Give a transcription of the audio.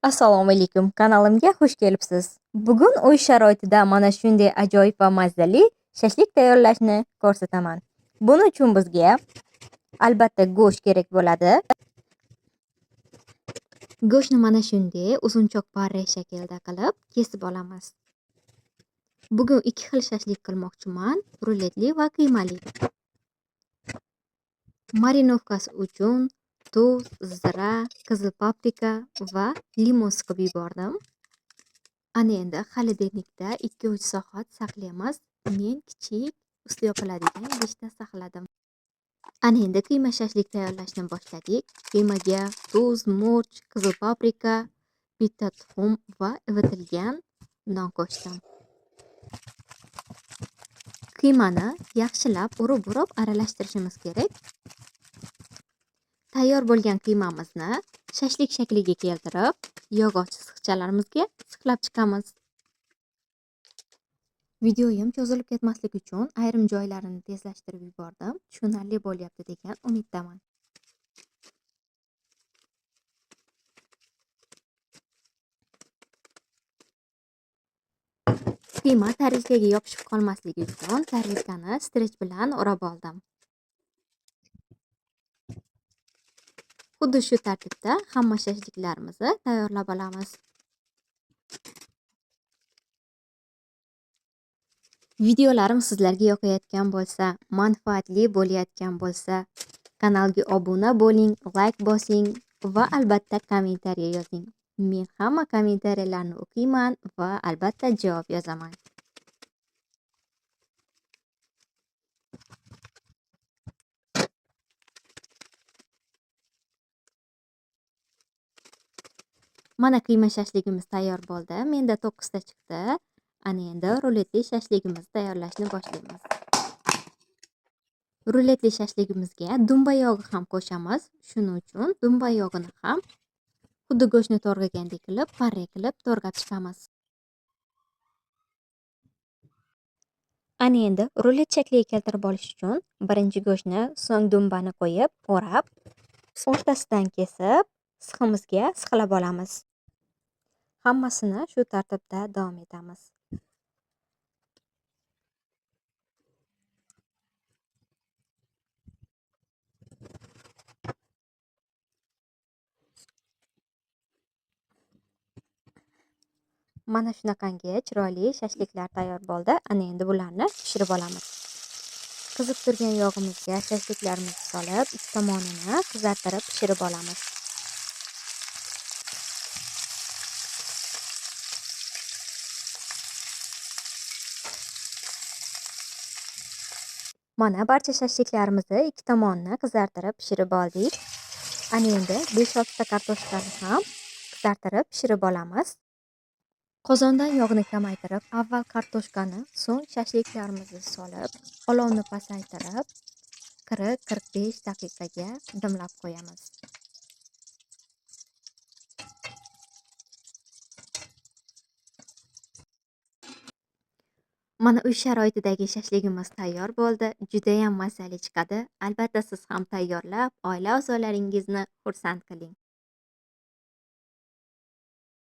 Assalomu alaykum, kanalimga xush kelibsiz. Bugun uy sharoitida mana shunday ajoyib va mazali shashlik tayyorlashni ko'rsataman. Buning uchun bizga albatta go'sht kerak bo'ladi. Go'shtni mana shunday uzunchoq parre shaklda qilib kesib olamiz. Bugun ikki xil shashlik qilmoqchiman, ruletli va qiymali. Marinovkasi uchun tuz, zira, qizil paprika va limon siqib yubordim. Ana endi xolodilnikda 2-3 soat saqlaymiz. Men kichik usti yopiladigan idishda saqladim. Ana endi qiyma shashlik tayyorlashni boshladik. Qiymaga tuz, murch, qizil paprika, bitta tuxum va ivitilgan non qo'shdim. Qiymani yaxshilab urib-urib aralashtirishimiz kerak. Tayyor bo'lgan qiymamizni shashlik shakliga keltirib, yog'och sixchalarimizga sixlab chiqamiz. Videoyim cho'zilib ketmasligi uchun ayrim joylarini tezlashtirib yubordim. Tushunarli bo'lyapti degan umiddaman. Qiyma tarelkaga yopishib qolmasligi uchun tarelkani strech bilan o'rab oldim. Xuddi shu tartibda hamma shashliklarimizni tayyorlab olamiz. Videolarim sizlarga yoqayotgan bo'lsa, manfaatli bo'layotgan bo'lsa, kanalga obuna bo'ling, like bosing va albatta kommentariya yozing. Men hamma kommentariyalarni o'qiyman va albatta javob yozaman. Mana qiyma shashligimiz tayyor bo'ldi. Menda 9 ta chiqdi. Ana endi ruletli shashligimizni tayyorlashni boshlaymiz. Ruletli shashligimizga dumba yog'i ham qo'shamiz. Shuning uchun dumba yog'ini ham xuddi go'shtni to'g'ragandek qilib, parre qilib to'g'rab chiqamiz. Ana endi rulet shakliga keltirib olish uchun birinchi go'shtni, so'ng dumbani qo'yib, o'rab, o'rtasidan kesib, siximizga sixlab olamiz. Hammasini shu tartibda davom etamiz. Mana shunaqangi chiroyli shashliklar tayyor bo'ldi. Ana endi bularni pishirib olamiz. Qizib turgan yog'imizga shashliklarimizni solib, ikki tomonini qizartirib pishirib olamiz. Mana barcha shashliklarimizni ikki tomonini qizartirib pishirib oldik. Ana endi 5-6 ta kartoshkani ham qizartirib pishirib olamiz. Qozondan yog'ni kamaytirib, avval kartoshkani, so'ng shashliklarimizni solib, olovni pasaytirib, 40-45 daqiqaga dimlab qo'yamiz. Mana uy sharoitidagi shashligimiz tayyor bo'ldi. Juda ham mazali chiqadi. Albatta siz ham tayyorlab, oila a'zolaringizni xursand qiling.